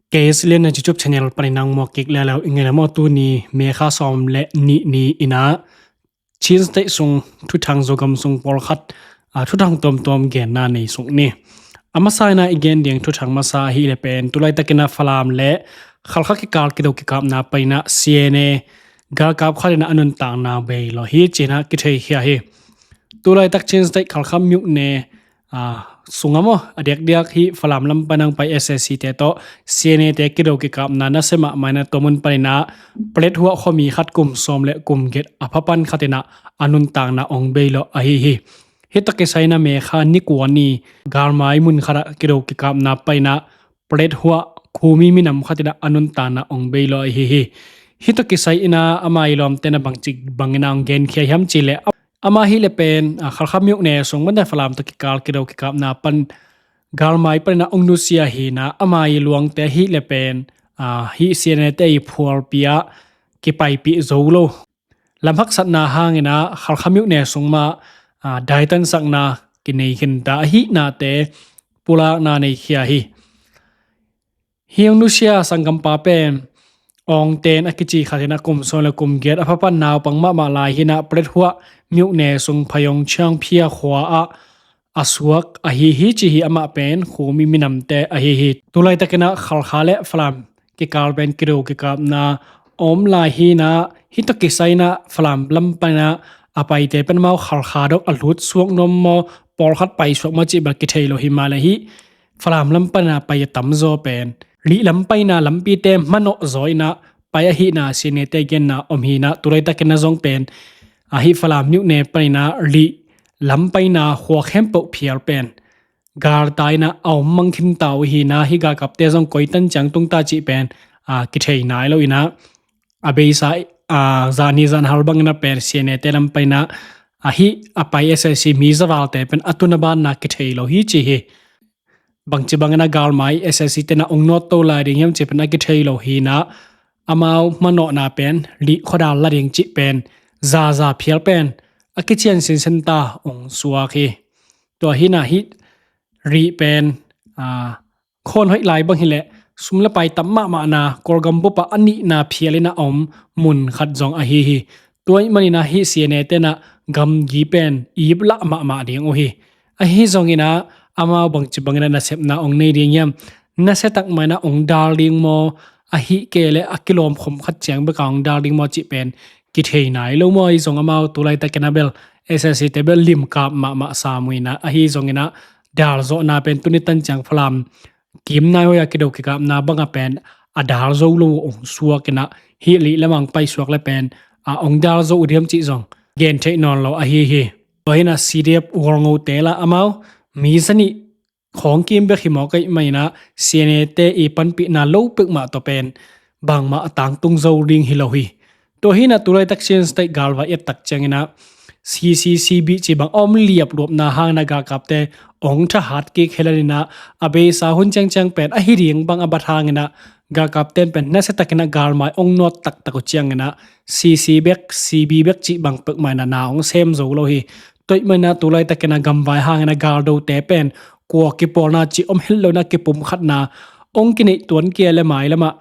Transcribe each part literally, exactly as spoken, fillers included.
K S L N YouTube channel panin nang muak kik leleu i ngei le maw. Tuni May kha sawm le nih ni-in ah Chin State sung thuthang, Zogam sung pawlkhat, ah, thuthang tuamtuam genna nei suk ni. A masa-in ah i gen ding thuthang masa ahih leh pen, tulaitakin ah Falam le Khalkha kikal kido kikapna panin ah C N A galkap khatin ah a nuntakna bei lo hi ci-in ah kitheikhia hi. Tulaitak Chin State Khalkha myone, ah, sungah maw, a diakdiak hih Falam lam panin ah pai S A C te tawh C N A te kido kikapna nasia mahmah-in ah tua mun panin ah Paletwa khuami khat kum sawm le kum giat a pha pan khatin ah a nuntakna ong bei lo ahi hi. Hih tawh kisai-in ah May kha ni kua ni galmai mun khatah kido kikapna panin ah Paletwa khuami minam khatin ah a nuntakna ong bei lo ahi hi. Hih tawh kisai-in ah ama ii lawmte'n ah bangci bangin ah ong genkhia hiam cih leh, ama ahih leh pen, ah, Khalkha myone sung mate Falam tawh kikal kido kikapna pan galmai panin ah ong nusia hi-in ah, ama ii luangte ahih leh pen, ah, hih C N A te ii phualpi ah kipaipih zo lo. Lam haksatna hangin ah Khalkha myone sung mah, ah, daitansakna kinei khinta ahihnate pulakna neikhia hi. Hih ong nusia sanggampa pen Aung Ten a kici khatin ah kum sawm le kum giat a pha pan naupang mahmah lai hi-in ah Paletwa myone sung Phayong Chiangphia khua ah a suak ahi hi ci hi. Amah pen khuami minamte ahi hi. Tulaitakin ah Khalkha le Falam kikal pen kido kikapna om lai hi-in ah, hih tawh kisai-in ah Falam lam panin ah a paite pen amau Khalkha dong a lut suak nuam maw, pawlkhat pai suak maw cih bel kithei lo hi mah leh, hih Falam lam panin ah pai a tamzaw pen Lih lam paina lampite manawh zaw-in ah pai ahihna C N A te genna om hi-in ah, tulaitakin ah zong pen, ah, hih Falam myone panin ah Lih lam paina khua khempeuh phial pen galtai-in ah a om mang khinta uh hi-in ah, hih galkapte zong koi tan ciang tung ta cih pen, ah, kithei nai lo-in ah, a beisa, ah, zani zanhal bangin ah pen C N A te lam panin ah, ah, hih a pai S A C mi zavalte pen a tun a banna kithei lo hi ci hi. Bangci bangin ah galmai S A C te'n ah ong nawt to lai ding hiam cih pen a kithei lo hi-in ah, amau manawhna pen Lih khuadal la ding cih pen zaza phial pen a kician sinsen ta ong suak hi. Tua hi-in ah hih Lih pen, ah, khawn hoih lai bang hi leh sum le pai tam mahmahna, Kawlgam bup ah a nihna phial-in ah a om mun khat zong ahi hi. Tua ahih manin ah hih C N A te'n ah gamgi pen ip lah mahmah ding uh hi. Ahi zongin ah amau bangci bangin ah nasepna ong nei ding hiam, nasia tak mah-in ah ong dal ding maw, ahih kei leh a kilawm khum khat ciang bek ah ong dal ding maw cih pen kithei nai lo maw. Ahi zong amau tulaitakin ah bel S A C te bel limkap mahmah sam uh hi-in ah, ahi zongin ah dalzawhna pen tuni tan ciang Falam kim nai hoih a kido kikapna bangah pen a dal zo lo uh ong suak-in ah, hih Lih lam ah ong pai suak leh pen, ah, ong dal zo uh diam cih zong gen theih nawn lo ahi hi. Tua hi-in ah C D F Warngo te lah amau mi zanih khawng kim bek hi mawk ahih manin ah C N A te ii panpihna lo peuhmah tawh pen bangmah a tangtung zo ding hi lo hi. Tua hi-in ah tulaitak Chin State galvai i et tak ciangin ah C C C B cih bang a om liapluapna hangin ah galkapte ong thahat kik helen in ah, a beisa hun ciangciang pen ahi ding bang a bat hangin ah galkapte'n pen nasia takin ah galmai ong nawt taktak uh ciangin ah C C bek, C B bek cih bang peuhmah in ah na ong sem zo lo hi. Tua ahih manin ah tulaitakin ah gamvai hangin ah galdote pen kua kipawlna cih om het lo-in ah kipumkhatna ong kineih tuan kei leh mailam ah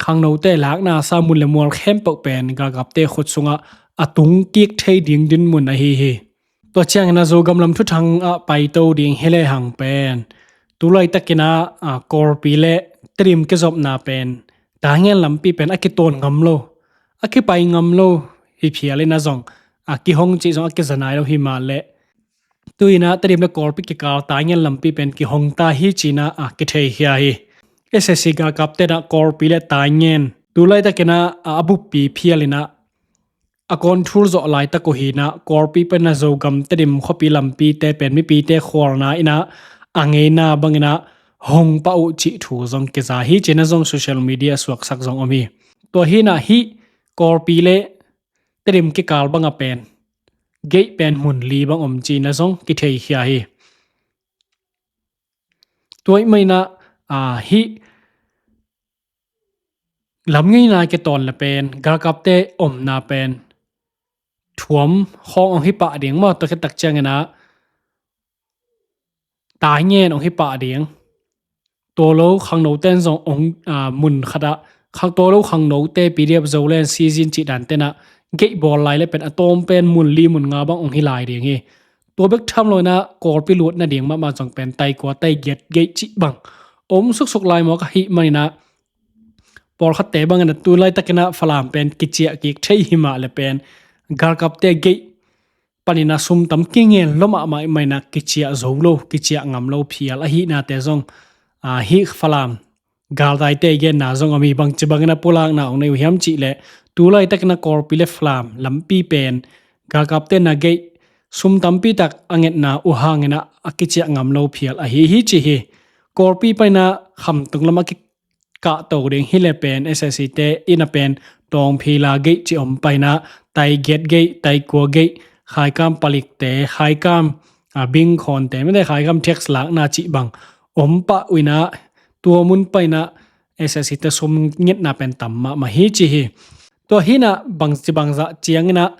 khangnote lakna sa mun le mual khempeuh pen galkapte khut sungah a tung kik thei ding dinmun ahi hi. Tua ciangin ah Zogam lam thuthang ah paito ding hi lehang pen, tulaitakin ah, ah, Kawlpi le Tedim kizopna pen Taingen lampi pen a kitawn ngam lo, a kipai ngam lo hi phial-in ah zong, ah, kihong cih zong a kiza nai lo hi mah leh, tu-in ah Tedim le Kawlpi kikal Taingen lampi pen kihong ta hi ci-in ah, ah, kitheikhia hi. S A C galkapte'n ah Kawlpi le Taingen tulaitakin ah, ah, a buppi phial-in ah a kawnthul zawh laitak uh hi-in ah, Kawlpi panin ah Zogam Tedim khuapi lampite pen mipite khualna in ah a ngeina bangin ah hong pah uh cih thu zong kiza hi ci-in ah zong social media suaksak zong om hi. Tua hi-in ah hih Kawlpi le Tedim kikal bangah pen gate pen mun li bang om ci-in ah zong kitheikhia hi. Tua ahih manin ah, ah, hih lam ngeina kitawn leh pen galkapte omna pen Thuam khawng ong hi pah ding maw, tua khit tak ciangin ah Taingen ong hi pah ding. tua lo khangnote in zong ong, aa, mun khat ah, khang tua lo khangnote P D F Zoland season cih dan tenah gate bawl lai le pen a tawm pen mun li mun nga bang ong hi lai ding hi. Tua bek tham lo inah Kawlpi lut nading mahmah zong pen tai kua tai giat gate cih bang om suksuk lai mawk ahih maninah pawlkhatte bangin a tu laitakinah Falam pen kiciah kik thei hi mah le pen galkapte gate paninah sum tam kingen lo mahmah ih maninah kiciah zo lo, kiciah ngam lo phial ahihnate zong, aa, hih Falam galtaite genna zong a mi bangci bangin a pulakna ong nei uh hiam cih leh tu laitakinah Kawlpi le Falam lampi pen galkapte na gate sum tampi tak a ngetna uh hanginah a kiciah ngam lo phial ahi hi ci hi. Kawlpi paninah Khamtung lam a kikahto ding hi le pen S S C te inah pen Tawngphila gate ci om paninah tai giat gate, tai kua gate, Khaikam palikte, Khaikam, aa, bingkhawnte mite Khaikam tax lakna cih bang om pah uh inah tua mun paninah S S C te sum ngetna pen tam mahmah hi ci hi. Tua hinah bangci bangzah cianginah,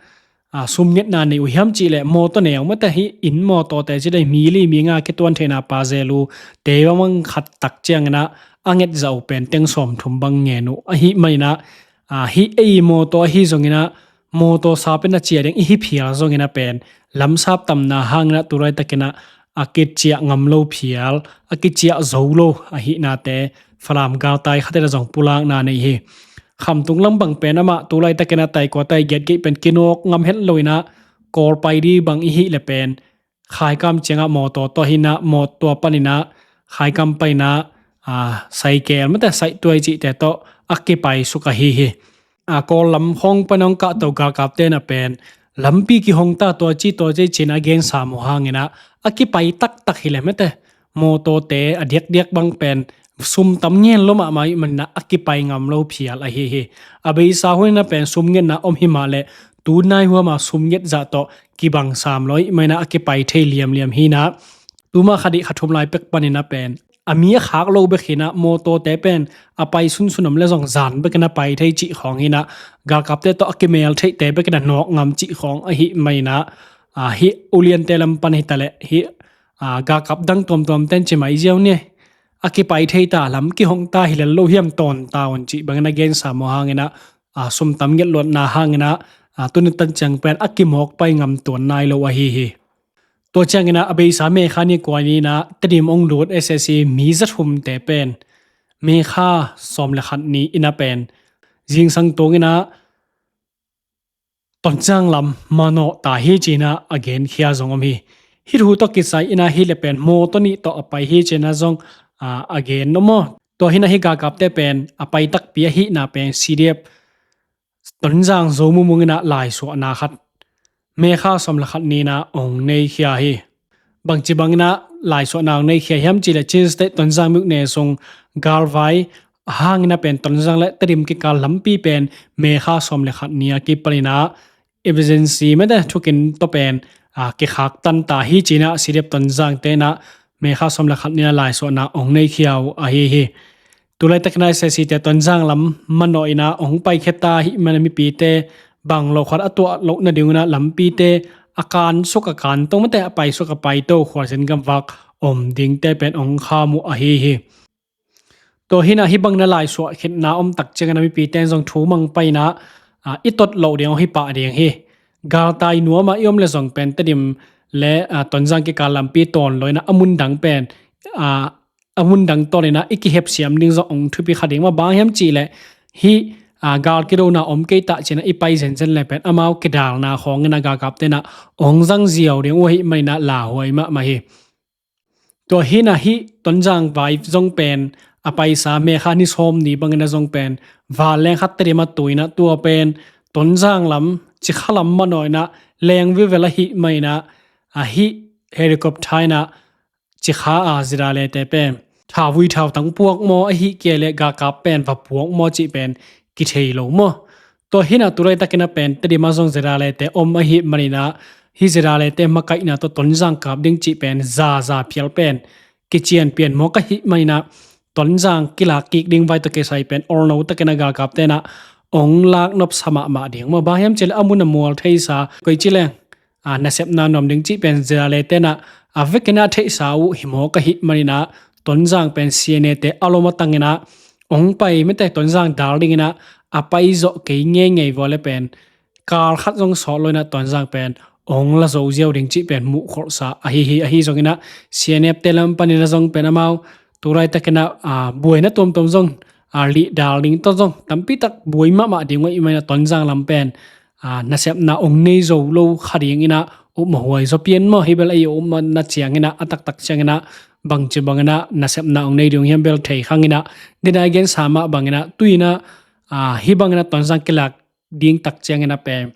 aa, sum ngetna nei uh hiam cih leh mawtaw neu mate hih inn mawtawte ci dei mi li mi nga kituan theihna pa zel uh te bang khat tak cianginah a ngetzah uh pen teng sawmthum bang ngen uh ahih maninah, aa, hih ei mawtaw ahi zonginah mawtaw sap in a ciah ding ihi phial zonginah pen lamsap tamna hanginah tu laitakinah a kiciah ngam lo phial, a kiciah zo lo ahihnate Falam galtai khatin a zong pulakna nei hi. Khamtung lam bang pen amah tu laitakinah tai kua tai giat gate pen kinawk ngam het lo inah Kawl pai ding bang ihi le pen Khaikam ciangah mawtaw tawh hinah mawtaw paninah Khaikam paninah, aa, saikel mate saihtuai cihte tawh a kipai suk ahi hi. Aa, Kawl lam khawng pan hong kahto galkapte na pen lampi kihong ta tua ci tua ci cinah a gensa maw hanginah a kipai taktak hi le mate mawtawte a diakdiak bang pen sum tam ngen lo mahmah ih maninah a kipai ngam lo phial ahi hi. A beisa huninah pen sum ngetna om hi mah leh tu nai huama sum nget zah tawh kibang sam lo ih maninah a kipai thei liamliam hinah tuma kha dih kha thum lai pek paninah pen a mi a khak lo bek hinah mawtawte pen a pai sunsun om le zong zan bekin a pai thei cih khawng hinah galkapte tawh a kimel theihte bekin a nawk ngam cih khawng ahih maninah, aa, hih uliante lam pan hitaleh hih, aa, galkap dang tuamtuam ten ci mai ziau ni. A kipai thei ta lam kihong ta hi lel lo hiam tawn ta un cih bangin a gensa maw hanginah, aa, sum tam nget luatna hanginah, aa, tuni tan ciang pen a kimawk pai ngam tuan nai lo ahi hi. Tua cianginah a beisa May kha ni kua ni inah Tedim ong lut S S C mi zathumte pen May kha sawm le khat ni inah pen zingsang tunginah Tonzang lam manawh ta hi cinah a genkhia zong om hi. Hih thu tawh kisai inah hih le pen mawtaw nih tawh a pai hi cinah zong, aa, a gen om aw. Tua hinah hih galkapte pen a pai takpi ahihna pen C D F Tonzang Zo Mumung inah laisuahna khat May kha sawm le khat ni inah ong neikhia hi. Bangci banginah laisuahna ong neikhia hiam cih leh Chin State Tonzang myone sung galvai a hanginah pen Tonzang le Tedim kikal lampi pen May kha sawm le khat ni a kipaninah emergency mate thukin tawh pen, aa, kikhak tan ta hi cinah C D F Tonzang tenah May kha sawm le khat ni inah laisuahna ong neikhia uh ahi hi. Tu laitakinah S S C te Tonzang lam manawh inah ong paikhia ta hi mana mipite bang lo khat a tuah loh nadinginah lampite a kan suk a kan to mate a pai suk a pai to khualzin gamvak om dingte pen ong kham uh ahi hi. Tua hinah hih bangin a laisuah khitna om tak ciangin a mipite in zong thu mang painah, aa, i tot loh ding aw hi pah ding hi. Galtai nuamah i om le zong pen Tedim le, aa, Tonzang kikal lampi tawn lo inah a mundang pen, aa, a mundang tawn inah i kihepsiam ding zong ong thupi kha ding mah bang hiam cih leh hih, aa, gal kidona om kei tah cinah i pai zenzen le pen amau kidalna khawng inah galkap tenah ong zang ziau ding uh ahih maninah lauhuai mahmah hi. Tua hinah hih Tonzang vai zong pen a paisa May kha ni sawm ni bangin a zong pen vanleng khat Tedim a tu inah tua pen Tonzang lam Cikha lam manawh inah leng vivel ahih maninah a hih helicopter inah Cikha a zidalete pen thavui thautang puak maw ahih kei leh galkap pen va puak maw cih pen kithei lo maw. Tua hinah tu laitakinah pen Tedim ah zong zidalete om ahih maninah hih zidalete makaihna tawh Tonzang kap ding cih pen zaza phial pen kician pian mawk ahih maninah Tonzang kilak kik ding vai tawh kisai pen olno takinah galkap tenah ong lak nopsa mahmah ding maw. Bang hiam cih leh a mun a mual theisa koi ci leng, aa, nasepna nuam ding cih pen zidale tenah a vekinah theihsa uh hi mawk ahih maninah Tonzang pen C N A te a lom a tang inah ong pai mete Tonzang dal ding inah a pai zawh kei ngeingei vua le pen kal khat zong sawt lo inah Tonzang pen ong la zo ziau ding cih pen muh kholhsa ahi hi. Ahi zong inah C N F te lam panin a zong pen amau tulaitak inah buaina tuamtuam zong a lih dal ding tawh zong tampitak buai mahmah ding uh ahih man inah Tonzang lam pen nasepna ong nei zo lo kha ding inah upmawh huai zaw pian maw? Hi bel ei upmawhna ciang inah a taktak ciang inah bangci bang inah nasepna ong nei ding hiam bel thei khang inah dina i gensa mah bang inah tu inah hi bang inah Tonzang kilak ding tak ciang inah pen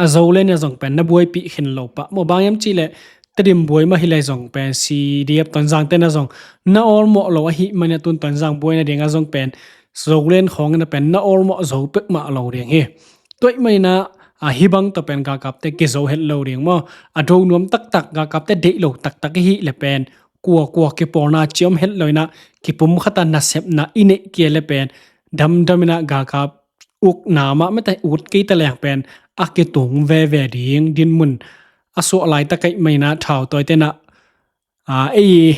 a Zoland a zong pen na buaipih khin lo pah maw? Bang hiam cihleh Tedim buai mah hileh zong pen C D F Tonzang tena zong na awlmawh lo ahih man inah tun Tonzang buaina ding a zong pen Zoland khawng inah pen na awlmawh zo pek mah lo ding hi. Tua ahih man inah hi bang tawh pen galkapte kizo het lo ding maw? A do nuam taktak galkapte deih lo taktak ihih le pen kua kua kipawlna ciom het lo inah kipum khata nasepna i neih kia le pen damdam inah galkap ukna mah mete ut kei ta leng pen a kitung veve ding dinmun a suah laitak ahih man inah thautawi tenah ei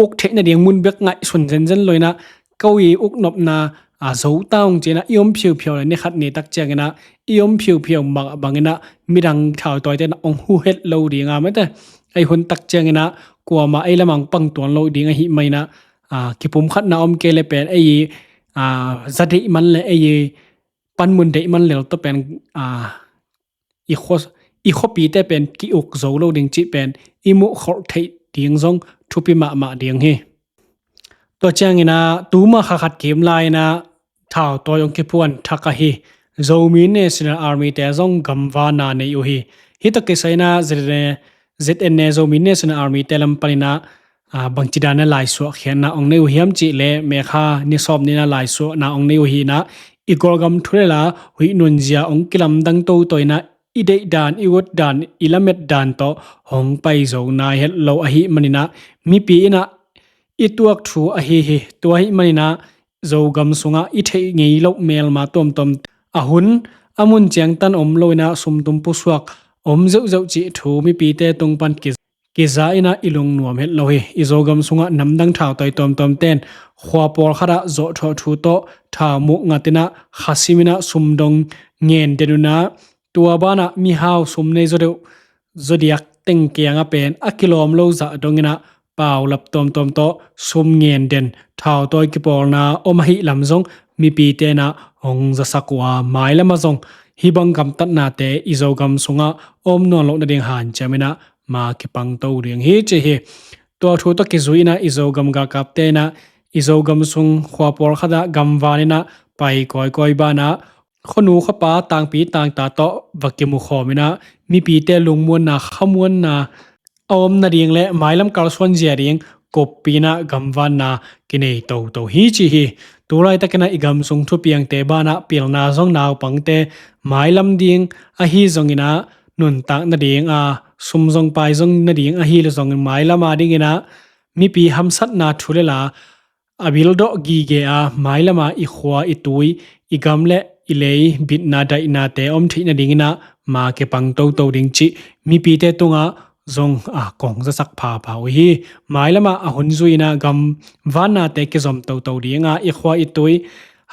uk theih nading mun bek ngaihsun zenzen lo inah ko i uknopna zo ta ung ci inah i om phiuphiau le ni khat ni tak ciang inah i om phiuphiau mah bang inah midang thautawi tenah ong hu het lo ding a mete ei hun tak ciang inah kuamah ei lamah ong pang tuan lo ding ahih man inah kipum khatna om kei le pen ei za deih man le ei panmun deih man lel tawh pen i khuapite pen ki-uk zo lo ding cih pen i muh kholh theih ding zong thupi mahmah ding hi. Tua ciang inah tuma kha khat kim lai inah thautawi ong kiphuan thak ahi Zomi National Army te zong gamvana nei uh hi. Hi tawh kisai inah Z N A Zomi National Army te lam pan inah bangci dan a laisuah khiatna ong nei uh hiam cihleh May kha ni sawm ni inah laisuahna ong nei uh hi inah i Kawlgam thu le la huih nunzia ong kilamdang toto inah i deih dan i ut dan i lamet dan tawh hong pai zo nai het lo ahih man inah mipi inah i tuak thu ahi hi. Tua ahih man inah Zogam sungah i theih ngei loh melma tuamtuam a hun a mun ciangtan om lo inah sumtum pusuak om zeuhzeuh cih thu mipite tung pan ki kiza inah i lungnuam het lo hi. I Zogam sungah namdang thautawi tuamtuam ten khua pawlkhat ah zawhthuah thu tawh thau muh ngat inah khasim inah sumdong ngen den uh inah tua banah mihau sum nei zaw deuh zaw diak teng kiangah pen a kilawm lo zah dong inah paulap tuamtuam tawh sum ngen den thautawi kipawlna om ahih lam zong mipite inah hong zasak uh a mailam ah zong hi bang gamtatnate i Zogam sungah om nawn loh nading hanciam inah ma kipangto ding hi ci hi. Tua thu tawh kizui inah i Zogam galkapte inah i Zogam sung khua pawlkhat ah gamvan inah pai kawikawi banah khuanu khuapa tangpi tangta tawh va kimukhawm inah mipite lungmuanna khamuanna a om nading le mailam kalsuan zia ding koppi inah gamvanna kinei toto hi ci hi. Tulaitak inah i gamsung thupiangte banah pilna zong naupangte mailam ding ahi zong inah nuntak nading a sum zong pai zong nading ahi le zong mailam a ding inah mipi hamsatna thu le la a bil dawh gige a mailam a i khua i tui i gam le i lei bitna daihnate om theih nading inah ma kipang toto ding cih mipite tungah zong a kong zasak phapha uh hi. Mailam ah a hun zui inah gam vannate kizom toto ding a i khua i tui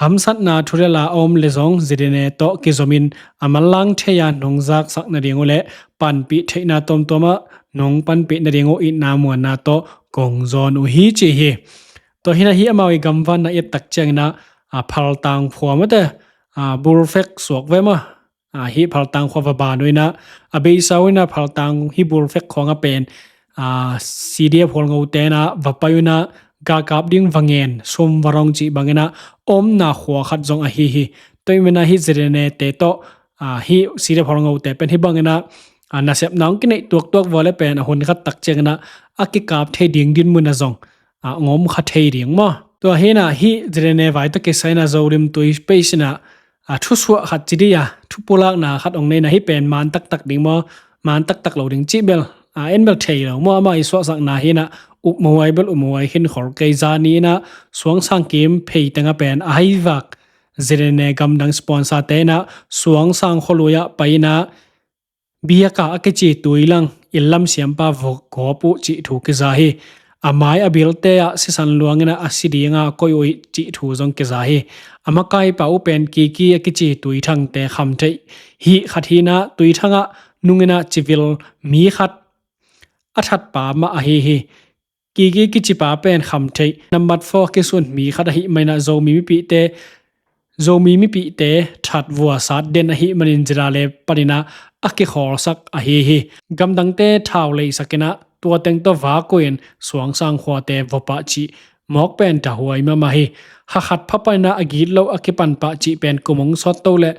hamsatna thu le la a om le zong Z N A tawh kizom in a manlang thei a nong zaksak nading uh le panpih theihna tuamtuam ah nong panpih nading uh itna muanna tawh kong zawn uh hi ci hi. Tua hi inah hi amau i gamvanna i et tak ciang inah a phaltang khua mate a bulfek suak ve maw? A hi phaltang khua va ban uh inah a beisa uh inah phaltang hi bulfek khuang a pen a C D F Hualngote inah va pai uh inah galkap ding va ngen sum va rong cih bang inah omna khua khat zong ahi hi. Tua ahih man inah hi Z N A te tawh a hi C D F Hualngote pen hi bang inah a nasepna hong kineih tuaktuak vua le pen a hun khat tak ciang inah a kikap thei ding dinmun ah zong a ngom kha thei ding maw? Tua hi inah hi Z N A vai tawh kisai inah Zolim tui page inah a thusuah khat ci dih a thupulakna khat hong nei inah hi pen man taktak ding maw? Man taktak lo ding cih bel a en bel thei lo maw? Amah i suahsakna hi inah upmawh huai bel upmawh huai khin khol kei. Zani inah suangsang kim phei teng a pen a haivak Z N A gamdang sponsor te inah suangsang khualui ah pai inah biaka a kici tui lang inn lam siampa vok gawp uh cih thu kiza hi. A mai a bilte ah sisan luangin ah a si dinga koih uh ih cih thu zong kiza hi. A makaipa uh pen Kiki a kici Tuithangte kham theih hi. Khat hinah Tuithang ah nungin ah civil mi khat a thatpa mah ahi hi. Kiki kicipa pen kham theih nambat four kisun mi khat ahih manin ah Zomi mipihte Zomi mipihte that vuasat den ahih manin Zedale panin ah a kikhawlsak ahi hi. Gamdangte thau leisakin ah tua teng tawh vakuin suangsang khuate vawpah cih mawk pen thahuai mahmah hi. Hakhat pha panin ah a gitloh a kipanpah cih pen kum hong sawt to leh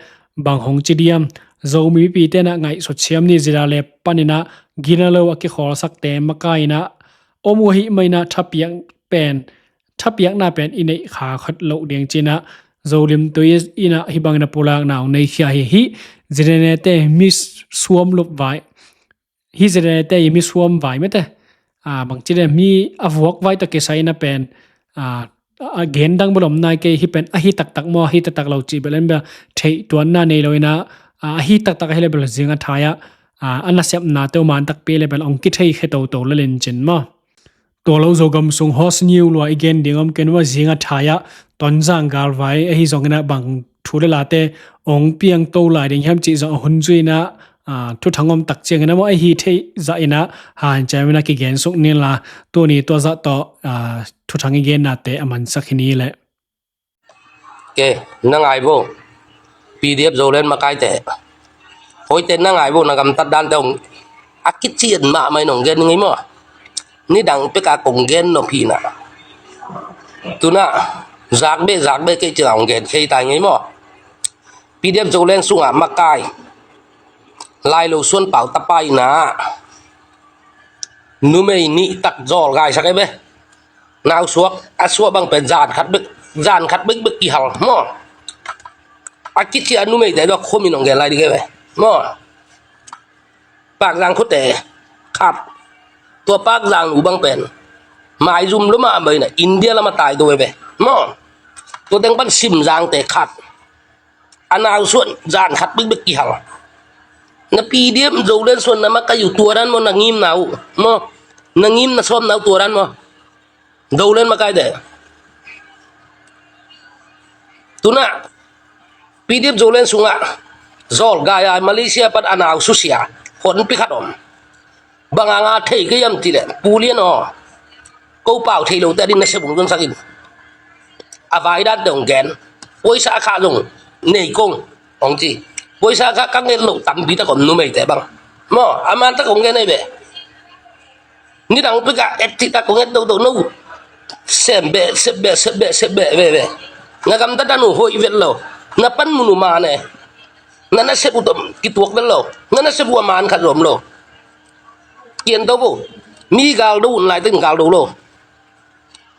bang hong ci diam? Zomi mipihte in ah ngaihsut siam ni. Zedale panin ah gina lo a kikhawlsakte makai in ah om uh ahih manin ah thapiak pen thapiakna pen i neih kha khat loh ding ci-in ah Zolim Tui in ah hih bangin a pulakna hong nei khia hi. Hih Zedalete mi suam lup vai, hih Zedalete i mi suam vai mete, a, bangci le mi a vuak vai tawh kisai in ah pen, a, a gen dang bel om nai kei. Hih pen ahi taktak maw, ahi taktak lo cih bel en bel theih tuanna nei lo in ah, a, ahi taktak ahi le bel zing a thai ah, a, a nasepnate uh man takpi le bel hong kithei khe toto le len cin maw. Tua lo Zogam sung host niu lua i gen ding om ken uh a, zing a thai ah Tonzang galvai ahi zongin ah bang thu le late hong piang to lai ding hiam cih zong a hun zui in ah, a, thuthang om tak ciangin ah maw, ahi theih zah in ah hanciam in ah kigen suk ni la, tuni tua zah tawh, a, thuthang i gennate a mansak hi ni leh. Ke, na ngai vo. P D F Zoland makaite. Hoite na ngai vo, na gamtat dante hong a kician mahmah in hong gen ngei maw. Nidang peka kong gen nop hi na. Tuna, zak beh, zak beh kei cina hong gen khei tai ngei maw. P D F Zoland sunga makai. Lailo Suan Pau tapa ina. Numei nih tak zawl gaisak e ve. Nau suak, a suak bang pen zan khat bek, zan khat bekbek kihal maw. A kici a numeite dua khomin hong gen lai ding e ve maw. Pakzang khute khat. Tua Pakzang nu bang pen maizum lua mah a baina India lama tai to e ve maw. Tua teng pan Simzangte khat. A nau suan zan khat bekbek kihal. Na P D F Zoland suan na makai uh tua dan maw, na ngimna uh maw, na ngimna sawmna uh tua dan maw. Zoland makaite. Tuna P D F Zoland sungah zawl gai a Malaysia pan a nau susia honpi khat om. Bang hanga thei kei hiam cih leh, Pu Lian aw, ko pau thei lote a ding nasep hong tunsak in. A vai dante hong gen. Poisa a kha zong nei kong hong ci. Poisa a kha ka nget loh tampi tak om numeite bang maw, a man tak hong gen ahi ve. Nidang pika et cih tak hong et dodo no. Sem beh, sep beh, sep beh, sep beh veve. Na gamtat dan uh hoih vet lo. Na panmun uh man e. Na nasep uh tawh kituak vet lo. Na nasep uh a man khat zom lo. Kian to bo. Mi galdo un lai teng galdo lo.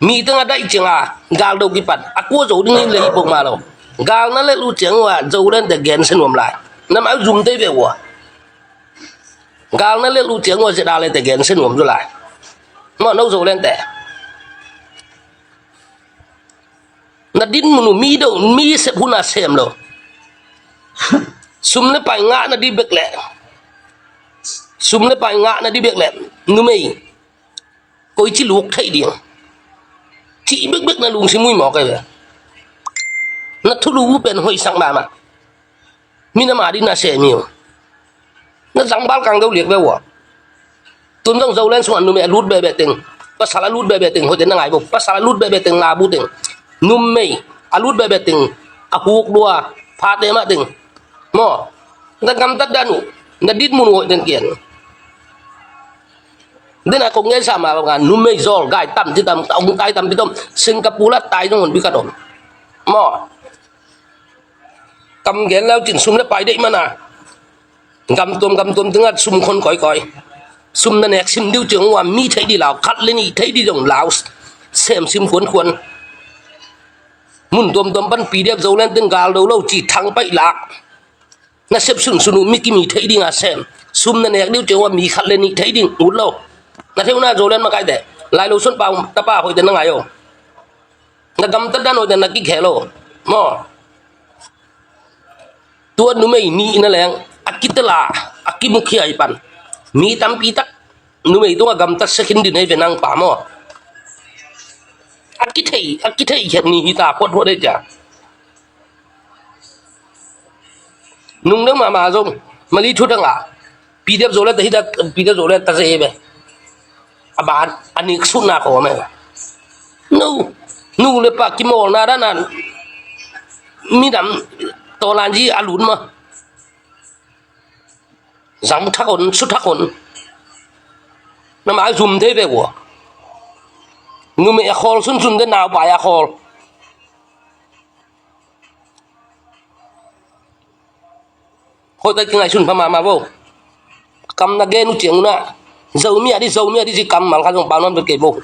Mi teng a daih cianga galdo kipan a kua zo ding in lei bok ma lo. Gal na lel uh ciang ua Zoland te gensia nuam lai. Na mai zum tei ve ua. Gal na lel uh ciang ua Zedale te gensia nuam zo lai. Maw, no Zoland te. Na dinmun uh mi do, mi sep hun a sem lo. Sum le pai ngah na di bek leh. Sum le pai ngah na di bek leh. Numei. Koici luk thei ding. Cih bekbek na lungsim ui mawk e ve. Na thulu uh pen hoihsak mahmah. Mi na ma ding na sem hi uh. Na zangbal kang deuh liak ve ua. Tun dong Zoland sungah numei a lut bebe teng, pasal a lut bebe teng, hoite na ngai bo, pasal a lut bebe teng, labu teng, numei a lut bebe teng, a huk dua, phate mah teng. Maw, na gamtat dan uh, na dinmun uh hoih den kian. Dena kong gen sa ma banga numei zawl gai tamci tam, ong tai tampi tom, Singapore la tai dong hon bi ka dom. Maw. Kam gen lau cin sum le pai deih mana. Gamtuam gamtuam tengah sum khon kawikawi. Sum na nek sim diu ciang ua mi theih di lau, khat le nih theih di dong lau. Sem sim khuankhuan. Mun tuamtuam pan P D F Zoland teng gal do lo ci thang paih lak. Na sep sunsun uh mi kimi theih dinga sem. Sum na nek diu ciang ua mi khat le nih theih ding ut lo. Na theuna Zoland makaite. Lailo Suan Pau tapa hoite na ngai o. Na gamtat dan hoite na kikhel o. Maw. Tua numei nih na leng a kitela a kimukhia hi pan. Mi tampi tak numei tunga gamtat sekhin din hei ve nang pa maw. A kithei, a kithei khiat ni hi ta, khuat khuat dei cia. Nung deuh mahmah zong Mali thu dang a, P D F zo le ta hi ta, P D F zo le ta ze be. A ban a nik sutna ko me. Nu, nu le pa kimawlna dan a, midam tawlanji a lut ma. Zang thak on, su thak on. Na mai zum thei ve ua. Numei a khawl sunsun de, naupai a khawl. Hoih tak kingai sun pha mahmah vo. Kam na gen uh ciang uh na, Zomi a di, Zomi a di ci kammal kha zong pau nuam vet kei vo.